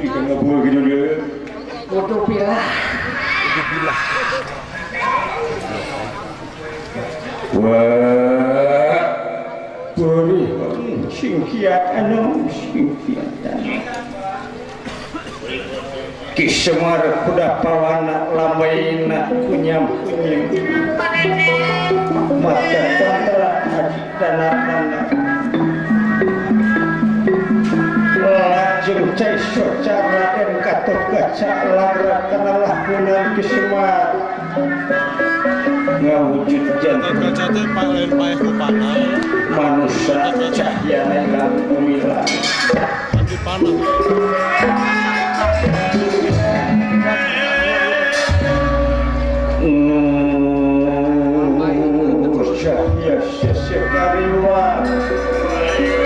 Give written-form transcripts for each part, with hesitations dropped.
Ikan ngebul gitu dia. Kudu pilah. Wah, boleh sing kiat anu sing kiat anu. Ki Semar kuda pawana lambaina kunyam kunyam mata tantara haji dana dana lajeng cai soca Raden Gatotkaca lagra kana lakunan Ki Semar ngawujud jantung Kaca teh lain paeh ku panah. Manusia cahyana ilang gumilang. Tapi panah. Nur cahya sesekariwa. Nur cahya.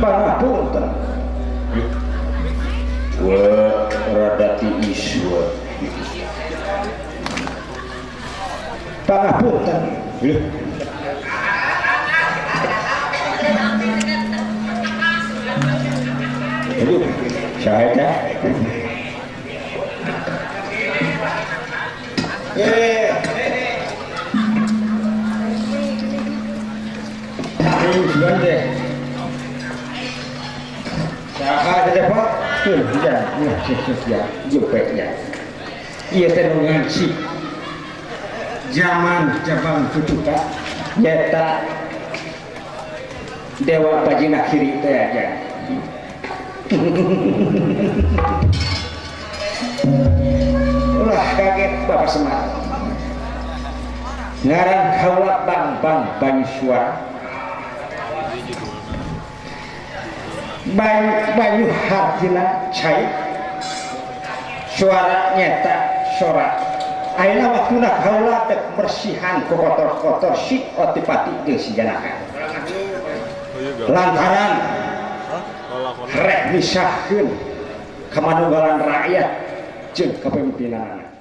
Pangapunten. Wah, rada tiis wa. Pangapunten. Lho. Aduh, saha teh? Eh. Ini bukan deh. Saha teh Pak? Tuh, ya, ya, ya, jepek ya. Ieu teh nu ngaji. Zaman Jabang Cucuka nyata Dewa Bajina Kiri teh aja. Ulah kaget Bapak Semar. Ngaran kaula Bang Bang Banyusuara. Banyu, banyu hartina cai suara nyata sora. Ayeuna waktuna kaula teh bersihan ku kotor-kotor si Otipati jeung si Janaka. Lantaran rek misahkeun kamanunggalan rakyat jeung kepemimpinanana.